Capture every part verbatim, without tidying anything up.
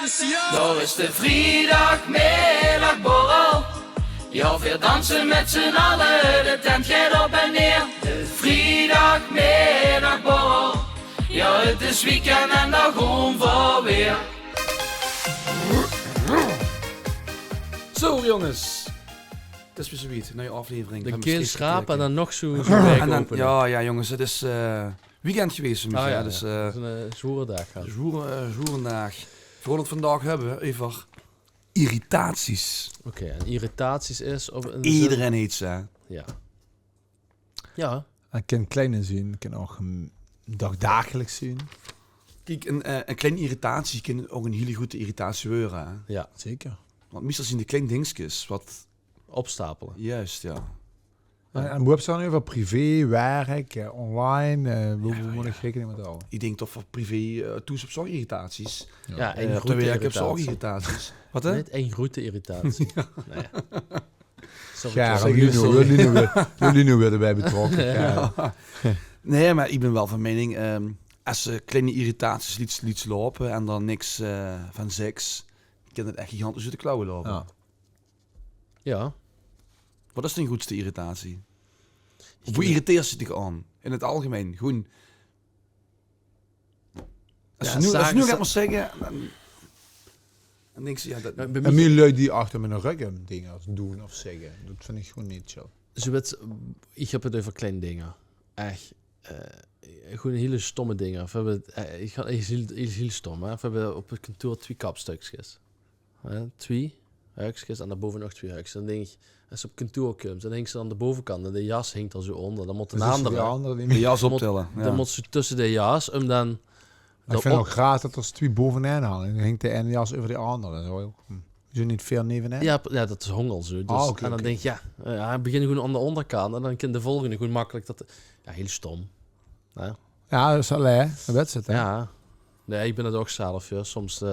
Dao is de vriedagmiddagborrel. Jao, veer danse mèt z'n alle, de tent geit op en neer. De vriedagmiddagborrel. Jao, 't is weekend en dao goon veer weer. Zo, jónges. 't Is weer zoe wied. Nuuj aoflevering. De keel schrape en dan nog zoe, zoe en dan, jao, jao, jónges, 't is, eh, weekend gewees veur mich, ah, jao, dus, eh, 't is 'ne, eh, zwoere daag gehad. Zwoere, eh, zwoere daag. Veer goon 't vandaag höbbe euver irritaties. Oké, en irritaties is op 'n... Ederein heet ze, hè? Jao. Jao. 't Kin klein zien, 't kin ouch, mm, daagdageliks zien. Kiek, 'n, eh, 'n klein irritatie kin ouch 'n hiel groete irritatie weure, hè? Jao. Zeker. Want meistal zien de klein dingskes wat opstapele. Juist, jao. En, en boe höbs se 't dan euver? Privé, werk, eh, online, eh, boe, boe mót ich rekening mèt hawwe? Ich dink toch veur privé, eh, thoes höbs se ouch irritaties. Jao, eh, ein groete irritatie. Op 't werk höbs se ouch irritaties. Wat, hè? Neet ein groete irritatie. Jao. Nae, jao. Sorry, Lino, sorry. Lino weer, Lino weer d'rbij betrokke. Jao. Nae, mer ich bin waal van meining, ehm, es se klein irritaties liets, liets loupe en d'r niks, eh, van zeks, kin 't ech gigantisch oet de klauwe loupe. Jao. Jao. Wat is dien groetste irritatie? Of boe irriteers se dich aan? In 't algemein, gewoen. Es se noe, es se noe get mós zègke, dan, dan dinks se, jao, dat... Jao, bie mich... En mie lui die achter miene rök dinger doon of zègke. Dat vin ich gewoen neet chill. Zoe get, ich höb 't euver klein dinger. Ech, eh, gewoen hiel stomme dinger. Veer höbbe, eh, ich gaon, is hiel, is hiel stom, hè. Veer höbbe op 't kantoor twie kapstökskes. Hè, twie hökskes en daobove nog twie hökskes. Dan dink ich, es se op kantoor kums, dan hings se aan de bovenkant en de jas hingk d'r zoe ónger. Dan mót 'nen aandere de jas optille. Jao. Dan mót se tösse de jas, um dan... Mer ich vin 't ouch raar dat d'r zoe twie bovenein hange. Dan hingk de eine jas euver de aandere. Zoe, hm. Zoe neet veer nevenein? Jao, jao, dat is hongel zoe. Ah, oké, oké. Dus, en dan dink ich, jao, eh, jao, begin gewoen aan de óngerkant en dan kin de volgende gewoen makkelik dat... Jao, hiel stom. Jao. Jao, dat is, allee, dat wèts se, hè? Jao. Nae, ich bin dat ouch zelf, jao. Soms, eh,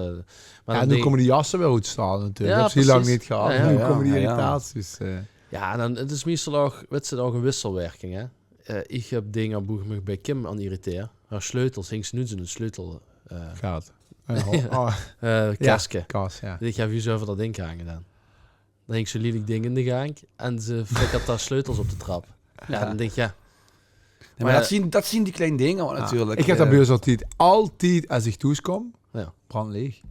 mer noe kómme die jasse weer oet stale natuurlik. Jao, precies. Höbs se hiel lang neet gehad. Jao, jao. Noe kómme die irritaties, eh. Jao, en dan, 't is meistal ouch, wèts se, ouch 'n wisselwerking, hè. Eh, ich höb dinger boe ich mich bie Kim aan irriteer. Häör sleutels, hingk ze noe zoe'n sleutel, eh, eh, kaske. Kas, jao. Ich höb zoe euver dat ding gehange dan. Dan hingk zoe'n lielek ding in de gaank en ze flikkert häör sleutels op de trap. Jao, dan dink ich, jao. Jao, mer dat zien, dat zien die klein dinger natuurlik. Ich höb dat bie ós altied, altied es ich thoes kóm, brandleeg.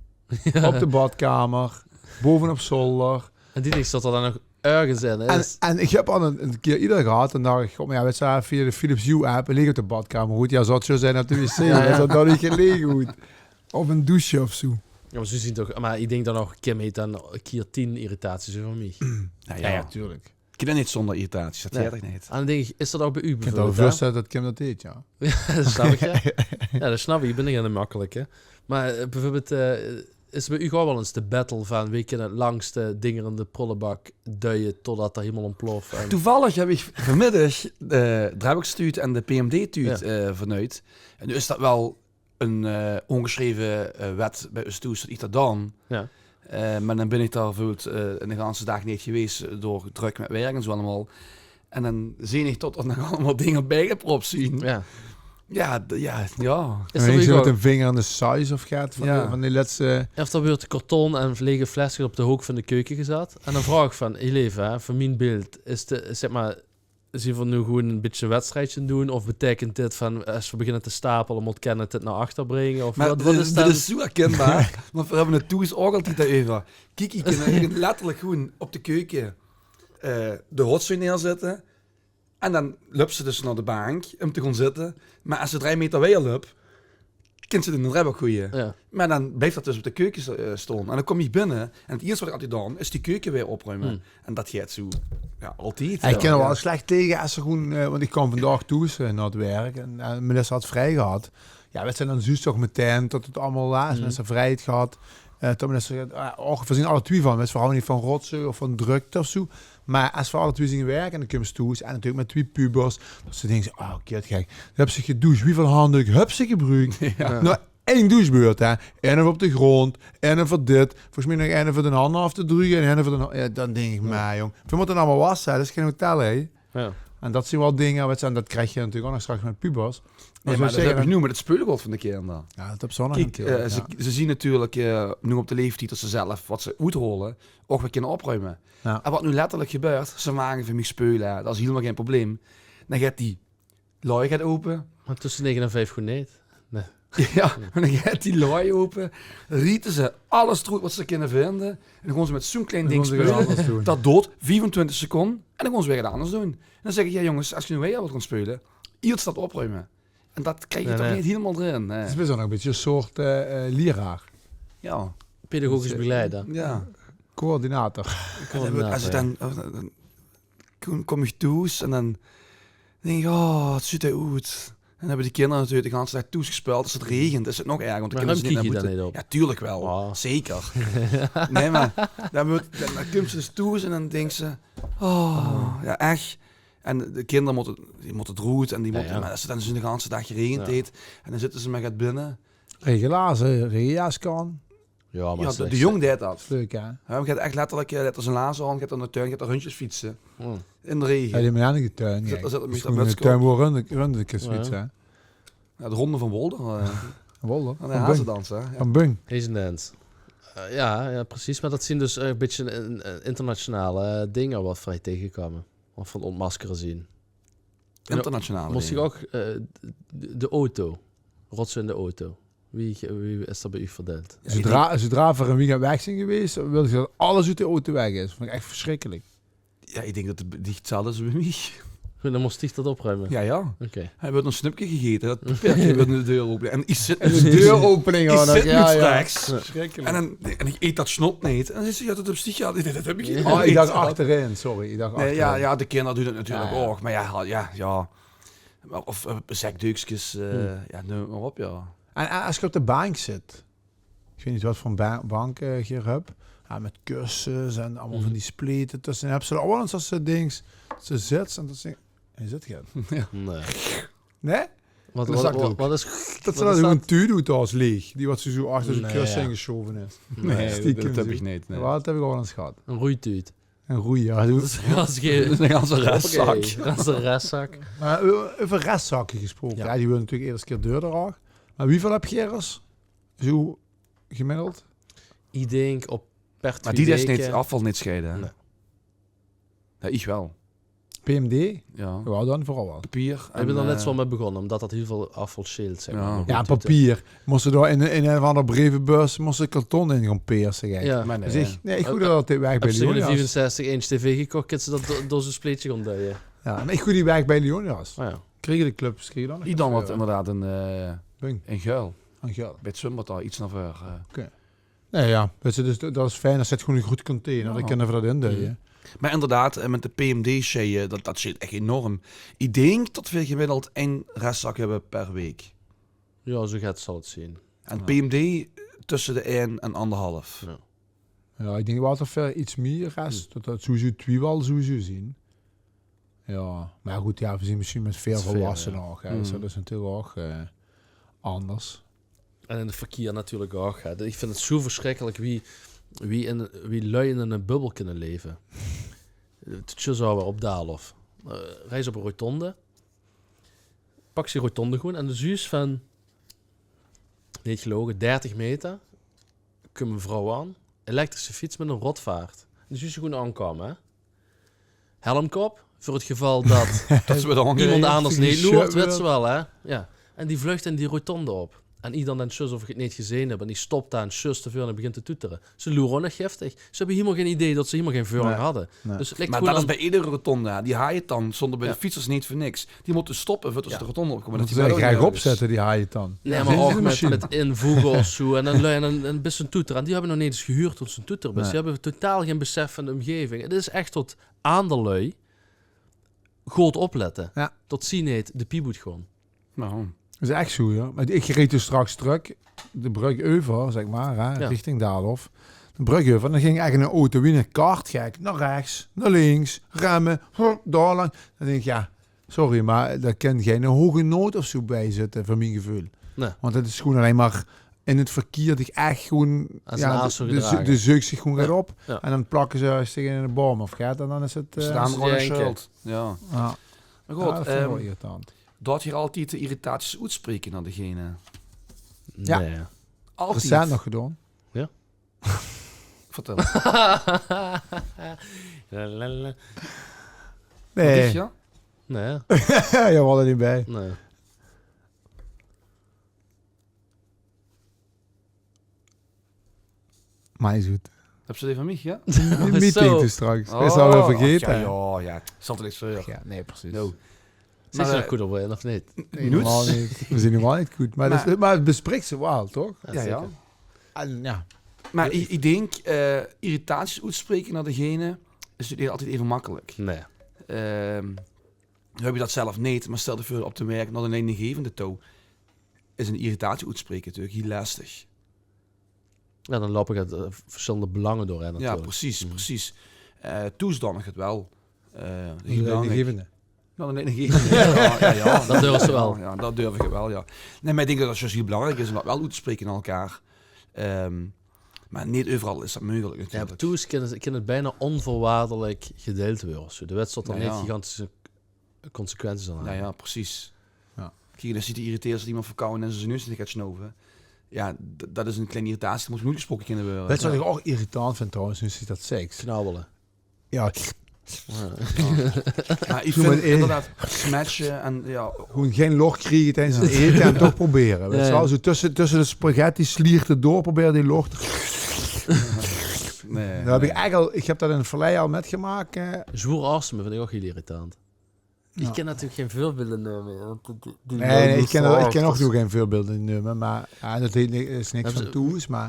Op de badkamer, bove op zolder. En die dinks se dat d'r dan nog örges in is. En, en ich höb al 'ne, 'ne kier ieder gehad, dan dach ich, god, mer jao, wèts se, via de Philips Hue app, leeg op de badkamer. Good, jao, zou 't zoe zeen dat de wc, jao, jao, is dat dan neet geleeg good. Of 'n douche of zoe. Jao, mer zoe zien toch, mer ich dink dan nog, Kim heet dan 'n kier tien irritaties euver mich. Jao, jao, natuurlik. Ich kin neet zónger irritaties, dat geit toch neet. En dan dink ich, is dat ouch bie uch bieveurbeeld, hè? Ich kin mich veurstelle dat Kim dat heet, jao. Jao, dat snap ich, jao. Jao, dat snap ich. Ich bin neet 'ne makkelieke. Mer, eh, bieveurbeeld, eh, is 't bie uch ouch waal ins de battle van wae kin 't langste dinger in de prullenbak duie totdat 'r hielemaol óntplof? En toevallig höb ich vanmiddig de drekboekstuut en de P M D-tuut, eh, vernuujd. En noe is dat waal 'n, eh, óngesjreve, eh, wet bie ós thoes dat ich dat doon. Jao. Eh, mer dan bin ich dao bieveurbeeld, eh, 'ne ganse daag neet gewees, eh, door drök mèt werk en zoe allemaol. En dan zeen ich tot d'r nog allemaol dinger biegeprop zien. Jao. Jao, d-, jao, jao. Is d'r bie uch ouch 'ne vinger aan de size of get van die, van die lètste... Of d'r weurt karton en lege fleskes op de hook van de keuke gezat. En dan vraog ich van, hie, leef, hè, veur mien beeld, is de, zèk mer, zien veer noe gewoen e bietje e wedstriedje aan 't doen? Of beteikent dit van, es veer beginne te stapele, mót Kenneth dit nao achter bringe? Of wat, wat is dan... Mer dit is zoe herkinbaar, want veer höbbe 't thoes ouch altied dao-euver. Kiek, ich kin, ich kin letterlik gewoen op de keuke, eh, de rotzooi neerzètte. En dan löps se dus nao de baank um te goon zitte. Mer es se drei meter wiejer löps, kins se 't in de drekbak goeie. Jao. Mer dan blijf dat dus op de keuke s-, eh, stoon. En dan kóm ich binne en 't ierste wat ich altied doon, is die keuke weer opruime. En dat geit zoe, jao, altied. Jao, ich kin d'r waal slech tege es se gewoen, eh, want ich kaom vandaag thoes, eh, nao 't werk en, eh, Melissa had vrij gehad. Jao, weits se, dan zuus se toch metein tot 't allemaol laat is. Melissa vrij haet gehad, eh, tot Melissa, eh, och, veer zien alle twie van, weits se, veer hawwe neet van rotzooi of van drökte of zoe. Mer es veer alle twie zien werke en dan kums se thoes en natuurlik mèt twie pubers, dat se dinks, oh, kut gek. Dan höbs se gedouche, wieväöl handdoeke höbs se gebruuk? Jao. Noe, ein douchebeurt, hè. Eine op de grónd, eine veur dit, volges mich nog eine veur de hande aof te druge en eine veur de ha-, jao, dan dink ich, mer jóng, veer mótte allemaol wasse, hè. Dat is gein hotel, hè. Jao. En dat zien wel dinger, wat ze, en dat krieg ze natuurlik ouch nog straks mit pubers. Nae, mer dat höb iech noe mit 't speulgood vaan de kinder. Jao, dat höbs te ouch nog. Kiek, eh, ze, ze zien natuurlik, eh, noe op de leeftied tot ze zelf wat ze oethaole ouch weer kinne opruime. Jao. En wat noe letterlik gebäört, ze mage vaan miech speule, hè, dat is hielemaol gein probleem. Daan geit die laoj geit ope. Meh tösse nege en vief gewoen neet. Jao, en daan geit die laoj ope. Riete ze alles d'roet wat ze kinne vinde. En daan goon ze mèt zoe'n klein ding speule. Dat doort viefentwintig seconde. En daan goon ze weer get anders doen. En daan zègk iech: "Jao, jonges, es geer noe weer wat goon speule, iers dat opruime." En dat krieg iech toch neet hielemaol d'rin, hè. 't Is bès wel nog e bitteke 'n soort, eh, eh, lieraar. Jao. Pedagogisch begeleider. Jao. Coördinator. Coördinator, jao. En daan, es iech daan, eh, daan kom, kom iech thoes en daan dink iech: "Oh, 't zuut d'r good oet." En daan höbbe die kinder natuurlik de ganse daag thoes gespeuld. Es 't regent, is 't nog erger, want daan kinne ze neet nao boete. Jao, tuurlik wel. Zeker. Nein, meh daan kump ze dus thoes en daan dink ze: "Oh, jao, ech." En de kinder mote, die mote d'roet en die mote, meh es 't daan zoe'n ganse daag geregend heet en daan zitte ze mer get binne. Regenlaarze, regenjaske aon. Jao, meh de, de jóng deit dat. Leuk, hè? Jao, meh geit ech letterlik, eh, geit 'r zien laarze aon, geit 'r in d'n tuin, geit 'r rundjes fietse. In de rege. Jao, die mèt 'nen tuin, jao. Zèt 'r mèt 'n muts op. Tuin boe rundje, rundje kins fietse, hè? Jao, de Ronde vaan Wolder, eh. Wolder? Vaan de Hazedans, hè? Jao. Haze dance. Eh, jao, jao, percies. Meh dat zien dus, eh, e bitteke in-, in-, internationale dinger wat veer hei tegekoume. Wat vaan ontmaskere zien. Internationale dinger. Mós iech ouch, eh, de, de auto. Rotzooi in de auto. Wie, wie is dat bij uuch verdeild? Zoedra, zoedra veer e weekend weg zien gewees, wèl iech tot alles oet de auto weg is. Vin iech ech versjrikkelek. Jao, iech dink tot 't diech 'tzelfde is bij miech. Good, daan mós iech dat opruime. Jao, jao. Oké. Heer weurt 'n snupke gegete, dat paerke weurt in de deur ope. En iech zit, de deuropening, iech zit noe straks. Versjrikkelek. En daan, en iech eet dat snot neet. En daan zeet ze: "Jao, dat höbs diech gehad." Iech dink: "Dat höb iech neet." Oh, iech dach achterin, sorry. Iech dach achterin. Jao, jao, de kinder doen 't natuurlik ouch. Meh jao, jao, jao. Of, eh, zekdeukskes, eh, jao, neum 't mer op, jao. En, en es geer op de baank zit, iech weit neet wat veur ba-, banke geer höb. Jao, mèt kussens en allemaol vaan die splete tösse. En höbs te dat ouch wel ins es te dinks, tot ste zits en tot ste dinks: "Hei zit gein." Jao. Nein. Nein? Wat, wat, wat is, tot ze daan zoe'n tuut doon es leeg, die wat ze zoe achter zoe'n kusse ingesjove is. Nein, dat höb iech neet, nein. Jao, dat höb iech ouch wel ins gehad. 'n Roeituut. 'n Roei, jao. Dat is, dat is gein, dat is 'ne ganse restzak. Oké, dat is 'ne restzak. Meh euver, euver restzake gesproke. Jao. Jao, die weure natuurlik eder kier duurder ouch. Meh wieväöl höb geer 'rs? Zoe gemiddeld? Iech dink op per twee weke. Meh die deis neet, aofval neet scheide, hè? Nein. Jao, iech wel. P M D? Jao. Jao, daan veural wel. Papier. Iech bin dao net zoe mèt begós, umtot dat hiel väöl aofval sjeelt, zeg mer. Jao, papier. Mós te dao in, in ein of aander brevebus, mós te karton in goon perse, gek. Jao. Meh nein. Dus iech, nein, iech goej dat altied weg bij Leonidas. Höbs te 'ne viefenzestig inch tv gekoch, kins te dat do-, door zoe'n spleetje goon duie. Jao, meh iech goej die weg bij Leonidas. Ah, jao. Kriege de clubs, kriege daan nog get veur. Iech daan wat inderdaad in, eh, in Geul. In Geul. Bij 't zwumbad dao, iets nao veur, eh. Oké. Nein, jao, weits te, dus dat is fijn, dao zit gewoen 'ne groete container, dao kinne veer dat induie. Meh inderdaad, eh, mèt de P M D sjeie, dat, dat sjeelt ech enorm. Iech dink tot veer gemiddeld ein restzak höbbe per week. Jao, zoe get zal 't zien. En P M D tösse de ein en aanderhaaf. Jao. Jao, iech dink wel tot veer iets mie rest, tot dat sowieso twie wel sowieso zien. Jao, meh good, jao, veer zien mesjiens mèt veer volwassene ouch, hè. Dus dat is natuurlik ouch, eh, anders. En in 't verkier natuurlik ouch, hè. Iech vin 't zoe versjrikkelek wie, wie in, wie lui in 'ne bubbel kinne leve. Tot zjus op Daalhof. Eh, rijs op 'n rotonde. Paks die rotonde gewoen en de zuus vaan, neet geloge, dertig meter, kump 'n vrouw aon. Elektrische fiets mèt 'n rotvaart. En die zuus te gewoen aonkoume, hè. Helmke op, veur 't geval tot iemes aanders neet loert, weits te wel, hè. Jao. En die vlög in die rotonde op. En iech daan daan zjus of iech 't neet gezeen höb. En die stop daan zjus deveur en begint te toetere. Ze loere ouch nog giftig. Ze höbbe hielemaol gein idee tot ze hielemaol gein veurrang hadde. Nein. Dus 't liek gewoen aon... Meh dat is bij eder rotonde, hè. Die haje-tand stoonde bij de fietsers neet veur niks. Die mote stoppe veur tot ze de rotonde opkoume. Nein, meh ouch mèt, mèt invoege of zoe. En daan lui en, en bis te 'nen toeter. En die höbbe nog neet ins gehuurd tot ze 'nen toeter bis. Die höbbe totaal gein besef vaan de umgeving. 't Is ech tot aander lui good oplètte. Jao. Tot zie neet de piep oetgoon. Noe. Dat is ech zoe, jao. Meh iech reej dus straks trök de brögk euver, zeg mer, hè, richting Daalhof. De brögk euver. En dao góng ech 'nen auto wie 'ne kartgek. Nao rechs, nao links, remme, hup, dao langs. Daan dink iech, jao, sorry, meh dao kin gein hoge noot of zoe bij zitte, veur mie geveul. Nein. Want 't is gewoen allein mer in 't verkier diech ech gewoen, jao, de, de, de zeuks diech gewoen get op. Jao. En daan plakke ze ziech in 'ne boum of get. En daan is 't, eh, is 't aandere sjöld. Jao. Mer good, dat vin iech wel irritant. Doot geer altied de irritaties oetspreke nao degene? Jao. Nein. Altied? Recent nog gedoon. Jao? Vertèl. Nein. Diech, jao? Nein. Jao, v'r hadde 't neet bij. Nein. Mer is good. Höbs te die vaan miech, jao? Die meeting toen straks. Is dat weer vergete? Jao, jao. Zal 't niks veur. Jao, nein, perceis. Zeen ze nog good op ein, of neet? Nein, hielemaol neet. V'r zeen hielemaol neet good. Mer 't besprek ze wel, toch? Jao, jao. En, jao. Mer iech, iech dink, eh, irritaties oetspreke nao degene is neet altied eve mekkelek. Nein. Ehm, noe höb iech dat zelf neet, mer stèl diech veur op de werk nao de leidinggevende touw. Is 'n irritatie oetspreke natuurlek hiel lesteg. Jao, daan loupe get, eh, versjèllende belange door, hè, natuurlek. Jao, perceis, perceis. Eh, toes doon iech 't wel. Eh, hiel belaankriek. Leidinggevende. Jao, daan deit 'ne gein... Jao, jao, jao. Dat durfs te wel. Jao, dat durf iech wel, jao. Nein, meh iech dink tot dat zjus hiel belaankriek is um dat wel oet te spreke nao-ein. Ehm, meh neet euveral is dat meugelek natuurlek. Thoes kin 't, kin 't bijna onveurwaardelek gedeild weure of zoe. De wèt tot 'r neet gigantische consequenties aon... Jao, jao, percies. Jao. Kiek, daan ziet 'r geïrriteerd es iemes verkouwe is en zien neus in geit sjnove. Jao, d-, dat is 'n klein irritatie, dat moot oetgesproke kinne weure. Wèts te wat iech ouch irritant vin trouwens, noe ste dat zeks? Knabbele. Jao. Jao, iech vin inderdaad smetsje en, jao. Gewoen gein lóch kriege tijdens 't ete en toch probere. Wèts te wel, zoe tösse, tösse de spaghetti-slierte door probere die lóch. Nein. Dat höb iech eigelek al, iech höb dat in 't verleie al mètgemaak, eh. Zwoer asteme vin iech ouch hiel irritant. Iech kin natuurlek gein veurbeelde numme, want die, die... Nein, iech kin ouch neet gein veurbeelde numme, meh, jao, dat is niks vaan thoes, meh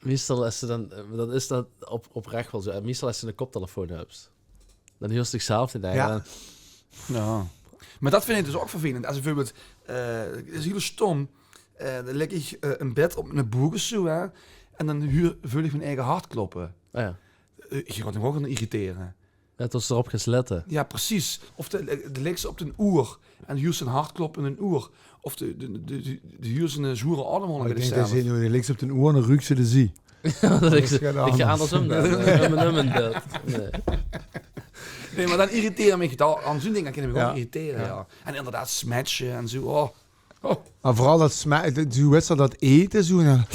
Meistal es te daan, eh, dat is dat op, oprech wel zoe. En meistal es te 'ne koptelefoon höbs, daan huurs te diechzelf neet ech. Jao. Jao. Meh dat vin iech dus ouch vervelend. Es beveurbeeld, eh, 't is hiel stóm, eh, daan ligk iech, eh, in bed op 'ne boek of zoe, hè. En daan huur, veul iech mien eige hart kloppe. Ah, jao. Eh, iech gaon miech ouch aon irritere. Jao, tot ste d'r op geis lètte. Jao, percies. Of de, de ligks op dien oer en de huurs zien hart kloppe in dien oer. Of de, de, de, de, de huurs zien, eh, zwoere aosemhaoling bij diechzelf. Iech dink tot ze noe, de ligks op dien oer en daan ruuks te de zie. Jao, dat iech, iech gaon aandersóm daan. Eh, um en um in bed. Nein. Nein, meh daan irriteer iech miech dat, aon zoe'n ding, daan kin iech miech ouch irritere, jao. En inderdaad, smetsje en zoe, oh. Oh. Meh veural dat sme-, dat, zoe, wèts te, dat ete, zoe, en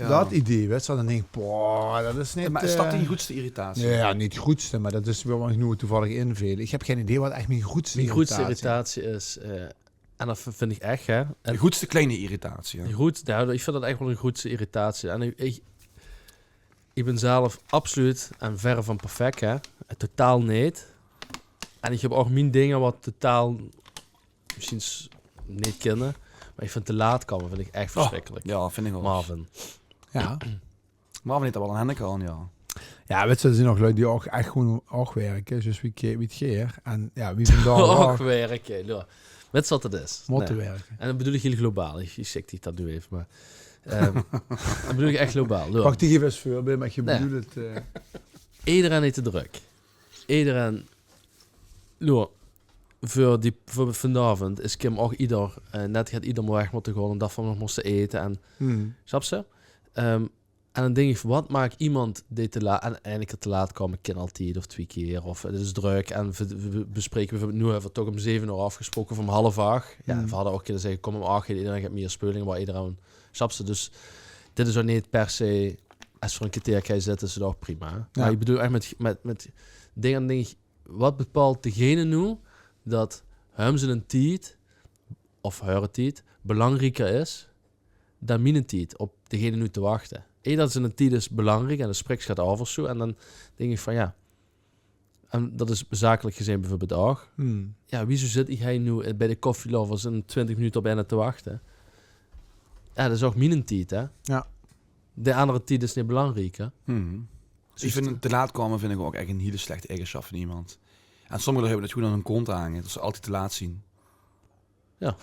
dat idee, wèts te, daan dink iech, boah, dat is neet, eh... Meh is dat dien groetste irritatie? Nein, jao, neet de groetste, meh dat is wel wat iech noe toevallig invèl. Iech höb gein idee wat ech mien groetste irritatie is. Mien groetste irritatie is, eh, en dat v-, vin iech ech, hè. De groetste kleine irritatie, hè? De groet-, jao, iech vin dat ech wel 'n groetste irritatie. En iech, iech, iech bin zelf absoluut en verre vaan perfek, hè. Totaal neet. En iech höb ouch mien dinger wat totaal mesjiens neet kinne. Meh iech vin te laat koume, vin iech ech versjrikkelek. Oh, jao, vin iech ouch. Marvin. Jao. Marvin heet dao wel 'n hendeke aon, jao. Jao, wèts te, d'r zien nog lui die ouch ech gewoen ouch wèrke, zjus wie iech, wie iech. En jao, wie veur daag ouch wèrke, jao. Wèts te wat 't is? Mote wèrke. En dat bedoel iech hiel globaal. Iech, iech zègk diech dat noe eve, meh, ehm, dat bedoel iech ech globaal. Pak diech eve es veurbeeld, meh iech bedoel 't, eh. Ederein heet 't drök. Ederein, loer, veur die, veur vaanaovend is Kim ouch ieder, eh, net, geit ieder mer weg mote goon en dat v'r nog moste ete en, snaps te? Ehm, en daan dink iech, wat maak iemes dee te laat, en eine kier te laat koume kin altied, of twie kier, of 't is drök en v'r, v'r bespreke beveurbeeld, noe höbbe v'r toch um zeve oor aofgesproke veur um half ach. Jao, v'r hadde ouch kinne zègke, kom um ach oor, ederein geit mie speulinge, meh ederein, snaps te? Dus dit is ouch neet per se, es v'r 'n kerteer hei zitte, is 't ouch prima. Jao. Meh iech bedoel ech mèt, mèt, mèt dinger, daan dink iech, wat bepaolt degene noe tot häöm zienen tied, of häöre tied, belangrieker is daan mienen tied op degene noe te wachte? Eder zienen tied is belangriek en de spriks geit aof of zoe. En daan dink iech vaan, jao, en dat is zakelek gezeen beveurbeeld ouch. Jao, wiezoe zit iech hei noe bij de Coffee Lovers 'n twintig minute op eine te wachte? Jao, dat is ouch mienen tied, hè? Jao. De aander tied is neet belangriek, hè? Iech vin te laat koume vin iech ouch ech 'n hiel slechte eigensjap vaan iemes. En sommege lui höbbe 't gewoen aon hun kont hange, tot ze altied te laat zien. Jao.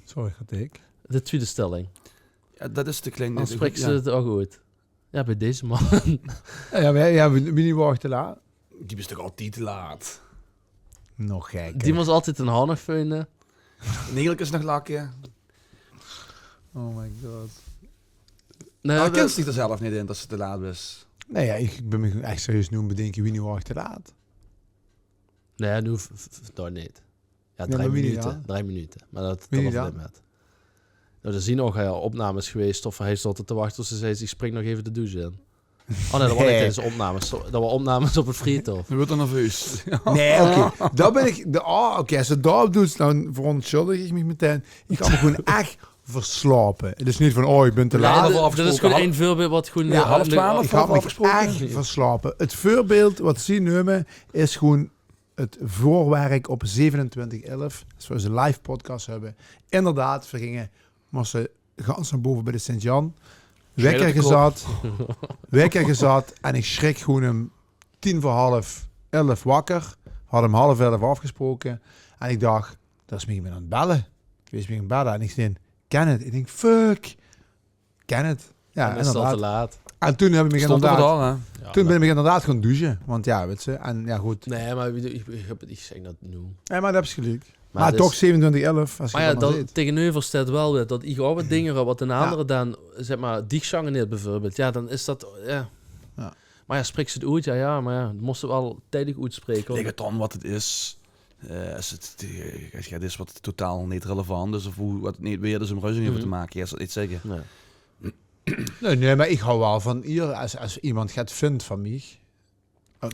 Sorry, gaon iech. De twiede stèlling. Jao, dat is te klein. Daan spriks te 't ouch oet. Jao, bij deze maan. Jao, meh jao, wie, wie waor iech te laat? Diech bis toch altied te laat? Nog gek. Diech mós altied 'n haor nog veune. Negelkes nog lakke. Oh my god. Nein, meh dat kins diech d'r zelf neet in tot ste te laat bis. Nein, jao, iech bin miech ech serieus noe aon 't bedinke, wienie waor iech te laat? Nae, noe v- v- nog neet. Jao, drei minute. Drei minute. Meh dat, dat waor neet mèt. Noe, d'r zien ouch opnames gewees of heer zaot te wachte tot ze zag: "Ich spring nog eve de douche in." Oh nae, dat waor neet tijdens de opnames. Dat waor opnames op 't Vriethof. Daan weurt 'r nerveus. Nae, oké. Dao bin iech, de, oh, oké, es ze dao op doet, daan verontschuldig iech miech metein. Iech had miech gewoen ech verslaope. 't Is neet vaan, oh, iech bin te laat. Dit is gewoen e veurbeeld wat gewoen... Jao, half twelf, iech had miech ech verslaope. 't Veurbeeld wat ze neume is gewoen 't veurwerk op zevenentwintig elf. Es v'r eus live podcast höbbe. Inderdaad, v'r ginge, moste gans nao bove bij de Sint-Jan. Wekker gezat. Wekker gezat. En iech sjrik gewoen um tien veur half elf wakker. Had um half elf aofgesproke. En iech dach, dat is miech iemand aon 't belle. Iech wis miech aon 't belle. En iech zeen, Kenneth. Iech dink, fuck. Kenneth. Jao, inderdaad. En toen höb iech miech inderdaad, toen bin iech miech inderdaad goon douche. Want jao, weits te, en jao, good. Nae, meh iech, iech, iech zègk dat noe. Jao, meh dat höbs te geliek. Meh toch, zevenentwintig elf, es te dat zèks. Meh jao, tegeneuver steit wel weer tot iech ouch wat dinger höb wat 'nen andere daan, zeg meh, diech sjangeneert beveurbeeld. Jao, daan is dat, jao. Meh jao, spriks te 't oet? Jao, jao, meh jao, mós te 't wel tijdig oetspreke. Ligk 't aon wat 't is. Eh, es 't, eh, es 't get is wat totaal neet relevant is of wie, wat 't neet weerd is um ruzie euver te make, jao, is dat neet zègke. Nae. Nae, nae, meh iech hou wel vaan ier es, es iemes get vint vaan miech.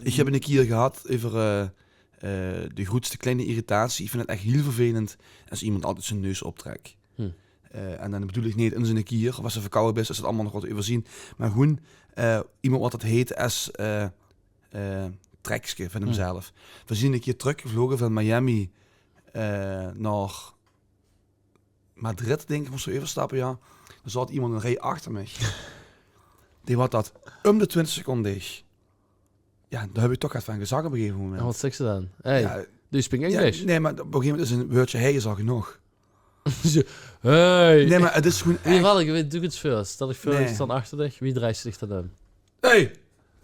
Iech höb 'ne kier gehad euver, eh, eh, de groetste kleine irritatie. Iech vin 't ech hiel vervelend es iemes altied zien neus optrèk. Eh, en daan bedoel iech neet ins 'ne kier, of es te verkawwe bis, is 't allemaol nog wat te euverzien. Meh gewoen, eh, iemes wat dat heet es, eh, eh, trekske vaan häömzelf. V'r zien 'ne kier trökgevloge vaan Miami, eh, nao Madrid, dink iech, moste v'r euverstappe, jao. Dao zaot iemes 'n rij achter miech. Dee had dat um de twintig seconde. Jao, dao höb iech toch get vaan gezag op e gegeve momint. En wat zègks te daan? Hey, do you speak English? Nae, meh op e gegeve momint is e wäördsje hey is al genóg. Hey. Nae, meh 't is gewoen ech... Wie, wach, iech weit, doog 't ins veur. Stel iech veur, iech stoon achter diech. Wie drejs te diech daan um? Hey!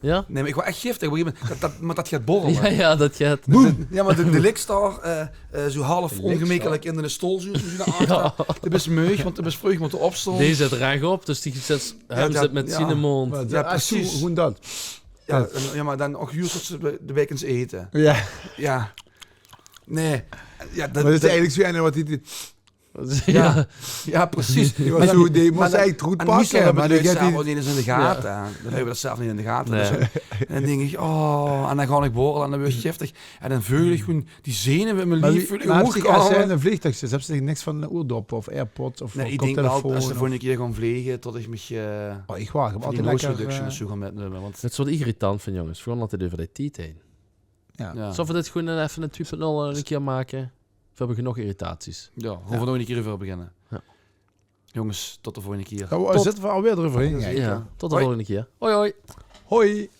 Jao? Nae, meh iech waor ech giftig. Op e gegeve momint, dat, dat, meh dat geit borrele. Jao, jao, dat geit. Boem! Jao, meh de, de liks dao, eh, eh, zoe half oongemekelek in de stool, zoe, zoe nao achter. De bis meug, want de bis vreug mote opstoon. Dee zit rech op, dus dee zit, jao, mèt zien moond. Jao, precies. Gewoen dat. Jao, en, jao, meh daan ouch juus tot ze de, de wekens ete. Jao. Jao. Nae. Jao, dat, meh dat is eigelek zoe ein wat die, die... Jao. Jao, precies. Meh daan, dee mós eigelek good pakke, meh dee geit zelf neet ins in de gate. Daan höbbe v'r dat zelf neet in de gate. Nae. Dus, eh, en daan dink iech, oh, en daan gaon iech borrele en daan weurt 't giftig. En daan veul iech gewoen die zenuwe in mien lief, veul iech... Meh wie, meh es te in e vleegtuig zits, höbs te niks vaan oordop of AirPods of koptelefoon? Nae, iech dink wel, es v'r de volgende kier goon vlege, tot iech miech, eh... Oh, iech waal. Iech höb altied lekker, eh, noise reduction of zoe goon mètnumme, want... 't Is wat irritant vaan, jonges. V'r goon altied euver de tied heen. Jao. Zölle v'r dit gewoen effe 'n twie punt nul 'ne kier make? V'r höbbe genóg irritaties. Jao, goon v'r nog 'ne kier euver beginne. Jao. Jonges, tot de volgende kier. Jao, zitte v'r alweer d'reuver heen? Jao, tot de volgende kier. Hoi, hoi. Hoi.